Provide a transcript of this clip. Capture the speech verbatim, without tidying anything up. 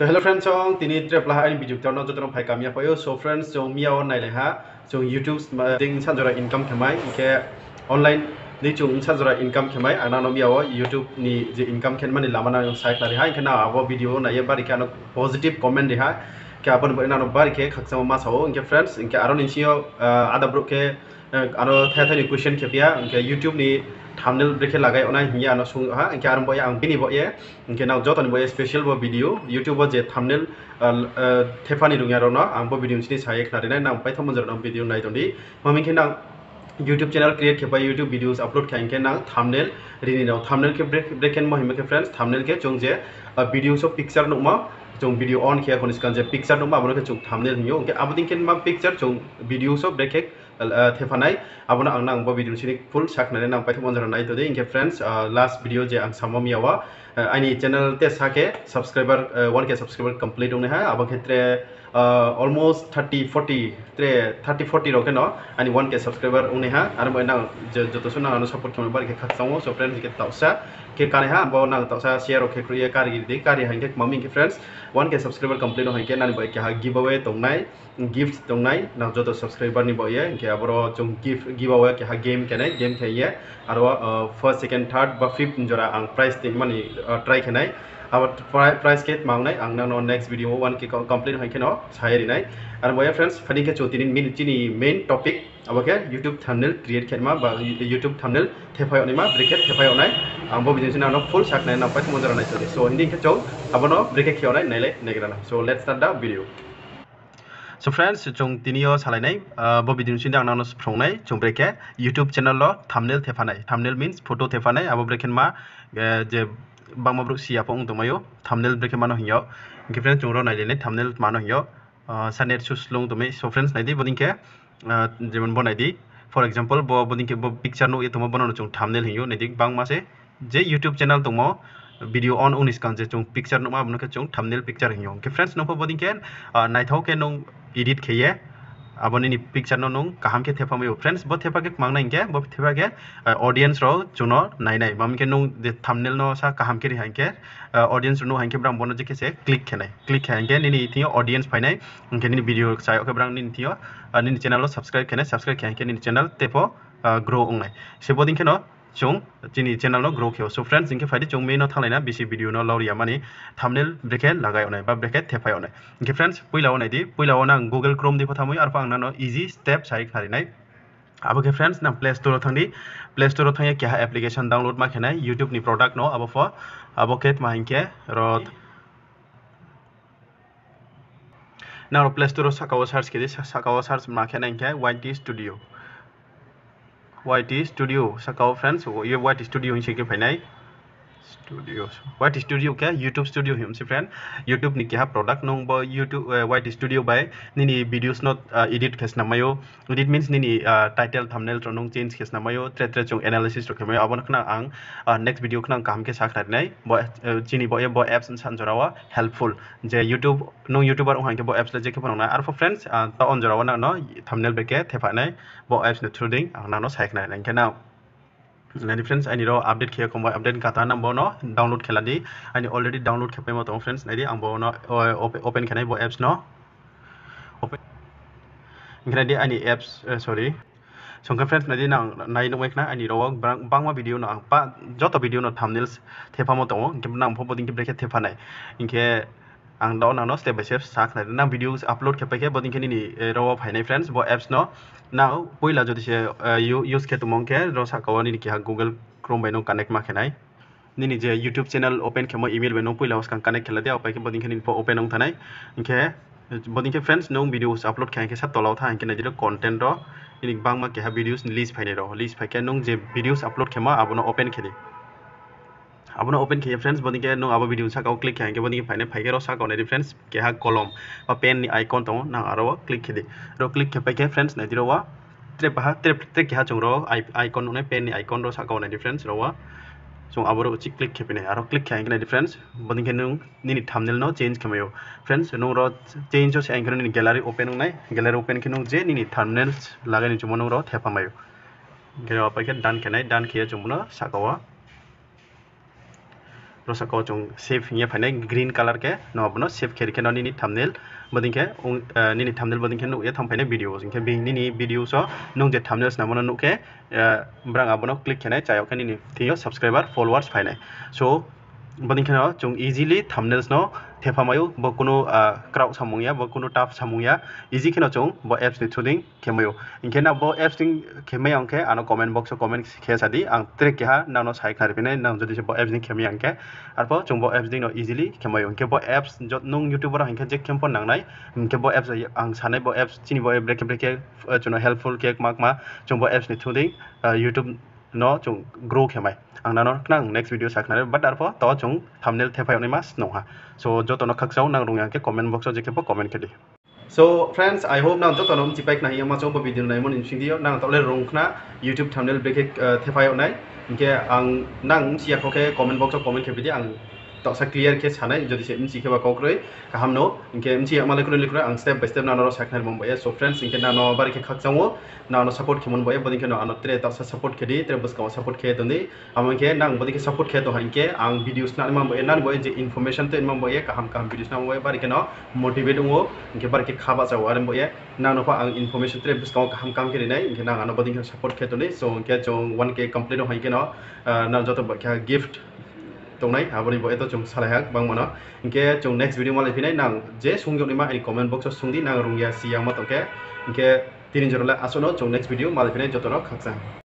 Hello friends, chung tini tre plaha aini video ktor no joto no phai kamya phai ou. So friends, chung miya wo nailai ha, chung YouTube ma-, dei bsa jora income khe mai, hing khe online dei chung bsa jora income khe mai, ang nang no miya wo YouTube ni je income khe mani lama nang sa ye khnari ha, hing khe nang abo video wo nai ye bari khe ano positive comment ri ha, hing khe abo ni bo nang no bari khe khakchangmo ma sa ou, hing khe friends, hing khe aro ni sing yo, ah, ada brouh khe, eh, ano thai thai ni question khe phi ha, hing khe YouTube ni thumbnail brekhe lagai yag nai hing ye ano sung ha, hing khe aro bo ye ang bini bo ye, hing khe nang joto ni bo ye special bo video, YouTube wo je thumbnail, ah, ah, thepha ni rung ya rao no ang bo video ni sini sa ye khnari nai, nang paithaohmo jora no video nai tong di. Mami khe nang YouTube channel create khe pai YouTube videos upload khe hing khe nang thumbnail ri ni nang, thumbnail khe bre-, brekhe mo hingmo khe friends, thumbnail khe chung je, ah, videos wo picture nuhmo, chung video on khe ya kho ni skang je picture nuhmo, abo no khe chung thumbnail hing ou. Hing khe abo dei khe ma picture chung videos wo brekhe, ah, thepha nai, abo no ang nang bo video ni sini full sa khnari nai, nang paithaohmo jora nai tong di. Hing khe friends, ah, last video je ang samo miya wo, ah, aini channel te sa khe subscriber, ah, one K subscriber complete ong nai ha, abo khe tre, ah, almost thirty, forty, tre thirty, forty rao khe no aini one K subscriber ong nai ha, aro bai nang je joto suh nang ano support khe mai bari khe khakchang ou. So friends, hing khe taohsa khe kanai ha, bo nang taohsa share rao khe kroi ye kari di, kari ha hing khe mami hing khe friends, one K subscriber complete ong ha hing khe nani bai keha giveaway tong nai, gift tong nai, nang joto subscriber ni bo ye, hing khe aboro chung gift, giveaway keha game khe nai, game khe ye, aro, ah, first, second, third ba fifth jora ang prize tei mani, ah, try khe nai, abo pri-, prize khe tma ong nai ang nang no next video wo one K co-, complete hai khe no sa ye ri nai. Aro bo ye friends, phai di khe chung tini min-, chini main topic, abo khe YouTube thumbnail create khe ma ba YouTube thumbnail thephai yag naima, brekhe thephai yag nai, ang bo video ni sini nang no full sa khnari nai, nang paithaohmo jora nai tong di. So hing di khe chung abo no brekhe khe yag nai nailai naigra na. So let's start the video. So friends, chung tini yo salai nai, ah, bo video ni sini ang nang no phrung nai, chung brekhe YouTube channel wo thumbnail thepha nai. Thumbnail means photo thepha nai, abo brekhe ma, eh, je bangma brouh si ya pho ong tongmai ou, thumbnail brekhe ma no hing yo. Hing khe friends, chung ro nailai nai thumbnail tma no hing yo. Ah, sa net su slow tong mi. So friends, nai di, bodei khe, ah, jemon bo nai di. For example, bo, bodei khe bo picture nuh ye tongmo, bo no chung thumbnail hing ou, nai di, bangma se je YouTube channel tongmo, video on ong ni skang je chung picture nuhma, abo no khe chung thumbnail picture hing ou. Hing khe friends, nung pho bodei khe, ah, naithao khe nung edit khe ye, abo nini picture no nung kaham khe thepha mai ou. Friends, bo thepha khe kmang nai hing khe, bo thepha khe, ah, audience rao chung no nai nai. Mami khe nung je thumbnail no sa kaham khe ri ha hing khe, ah, audience rao nuh ha hing khe brang bo no je khe se click khe nai. Click khe hing khe nini thing yo audience phai nai, hing khe nini video kchai yo khe brang nini thing yo, ah, nini channel wo subscribe khe nai, subscribe khe hing khe nini channel te pho, ah, grow ong nai. Se bodei khe no chung chini channel no grow khe ou. So friends, hing khe phai di chung main no thannglai na, bisi video no lau ri ya mani, thumbnail brekhe lagai yag nai ba brekhe thephai yag nai. Hing khe friends, poila wo nai di, poila wo nang Google Chrome dei pho thanngmai ou, arpho ang nang no easy step sa ye khnari nai. Abo khe friends, nang Play Store wo thanng di, Play Store wo thanng ye keha application download ma khe nai, YouTube ni product no, abo pho, abo khe tma hing khe ro Nang ro Play Store wo sahka wo search khe di, sa-, sahka wo search ma khe nai hing khe Y T Studio. Y T Studio, sahka wo friends, wo, Y T Studio hing se khe phai nai. Studio. Y T Studio khe YouTube Studio hing se friend. YouTube ni keha product nung bo YouTube, eh, Y T Studio bai nini videos no, ah, edit khe snam mai ou. Edit means nini, ah, title, thumbnail rao nung change khe snam mai ou. Tre tre chung analysis rao khe mai ou. Abo no khna ang, ah, next video khna ang kaham khe sa khnari nai. Bo, eh, chini bo ye bo apps bsa jora wo helpful. Je YouTube, nung YouTuber ong ha hing khe bo apps le je khe pho nang nai. Arpho friends, ah, taoh on jora wo nang no thumbnail brekhe thepha nai, bo apps ni through dei ang nang no sa ye khnari nai. Hing khe nang, nai di friends, aini ro update khe ya kho, bo update kata nang bo no download khe la di. Aini already download khe paimo tong ou friends, nai di ang bo no, o, ope-, open khe nai bo apps no. Open. Hing khe nai di aini apps, eh, sorry. So hing khe friends, nai di nang nai nuh mai khna, aini ro wo bang-, bangma video no ang pa-, joto video no thumbnails thephamo tong ou, hing khe nang pho bodei khe brekhe thepha nai. Hing khe ang do nang no step by step sa khnari nai. Nang videos upload khe pai khe bodei khe nini, eh, ro wo phai nai friends, bo apps no. Nang poila jodi se, eh, u-, use khe tongmo hing khe ro sahka wo nini keha Google Chrome bai no connect ma khe nai. Nini je YouTube channel open khemo email bai nung poila wo skang connect khe la di, apai khe bodei khe nini pho open ong thanng nai. Hing khe, bodei khe friends, nung videos upload khe hing khe sa tola wo thanng hing khe nai di ro content ro, nini bangma keha videos ni list phai nai ro. List phai khe nung je videos upload khemo abo no open khe di. Abo no open khe ye friends, bodei khe nung abo video sahka wo click khe hing khe bodei khe phai nai, phai khe ro sahka wo nai di friends, keha kolom ba pen ni icon tong ou, nang aro wo click khe di. Ro click khe pai khe friends, nai di ro wo tre paha, tre, tre keha chung ro i-, icon nuh nai, pen ni icon ro sahka wo nai di friends, ro wo. Chung abo ro uchih click khe pai nai, aro click khe hing khe nai di friends, bodei khe nung nini thumbnail no change khe mai ou. Friends, nung ro change wo se hing khe nini gallery open ong nai, gallery open khe nung je nini thumbnails lagai ni chungmo nung ro thepha mai ou. Hing khe ro apai khe done khe nai, done khe ye chung bo no sahka wo Ro sahka wo chung save hing ye phainai green color khe, no abo no save khe ri khe no nini thumbnail bodei khe, nini thumbnail bodei khe nuh ye thanng phainai video wo. Hing khe nini video wo nung je thumbnail snamo no nuh khe, brang abo no click khe nai, cha yag khe nini thing yo subscriber, followers phai nai. So, bodei khe no chung easily thumbnails no thepha mai ou, bo kuno kraoh samung ya, bo kuno tough samung ya, easy khe no chung bo apps ni through dei khe mai ou. Hing khe nang bo apps dei khe mai ya hing khe ano comment box wo comment khe sa di, ang tre keha nang no sai khnari phi nai, nang jodi se bo apps dei khe mai ya hing khe. Arpho chung bo apps dei no easily khe mai ou. Hing khe bo apps nung YouTuber hing khe je khe pho nang nai, hing khe bo apps ang sanai bo apps chini bo brekhe brekhe chung no helpful khe kma kma, chung bo apps ni through dei YouTube no chung grow khe mai. Ang nang no khnang next video sa khnari, but arpho to chung thumbnail thephai yag naima snung ha. So, joto no khakchang ou, nang rung ya hing khe comment box wo je khe pho comment khe di. So friends, I hope nang joto no bchipai khna hing ye ma chung bo video naimo ni bsing di yo. Nang taoh le rung khna YouTube thumbnail brekhe thephai yag nai. Hing khe ang nang bchi ya kho khe comment box wo comment khe phi di, ang taohsa clear khe sa nai, jodi se bchi khe ba kau kroi kaham no. Hing khe bchi ya ma le kroi le kroi, ang step by step nang no ro sa khnarimo ba ye. So friends, hing khe nang no bari khe khakchang ou, nang no support khemo ni ba ye, bodei khe no ano tre taohsa support khe di, tre buskang wo support khe tong di. Abo hing khe nang bodei khe support khe tong ha hing khe ang video snani ma ba ye, nang ni ba ye je information tei ma ba ye, kaham kaham video snani ma ba ye, bari khe no motivate ong ou, hing khe bari khe kha bahcha ou, are ba ye nang no pho ang information tre buskang wo kaham kaham khe ri nai, hing khe nang ano bodei khe support khe tong di. So hing khe chung one K complete ong ha hing khe no nang joto ba khe gift tongnai, abo ni ba ye to chung salai ha bangma no. Hing khe chung next video malai phi nai, nang je sung yag naima aini comment box wo sung di, nang rung ya si ya ma tong khe. Hing khe tini jora le asuh no, chung next video malai phi nai, joto no khakchang.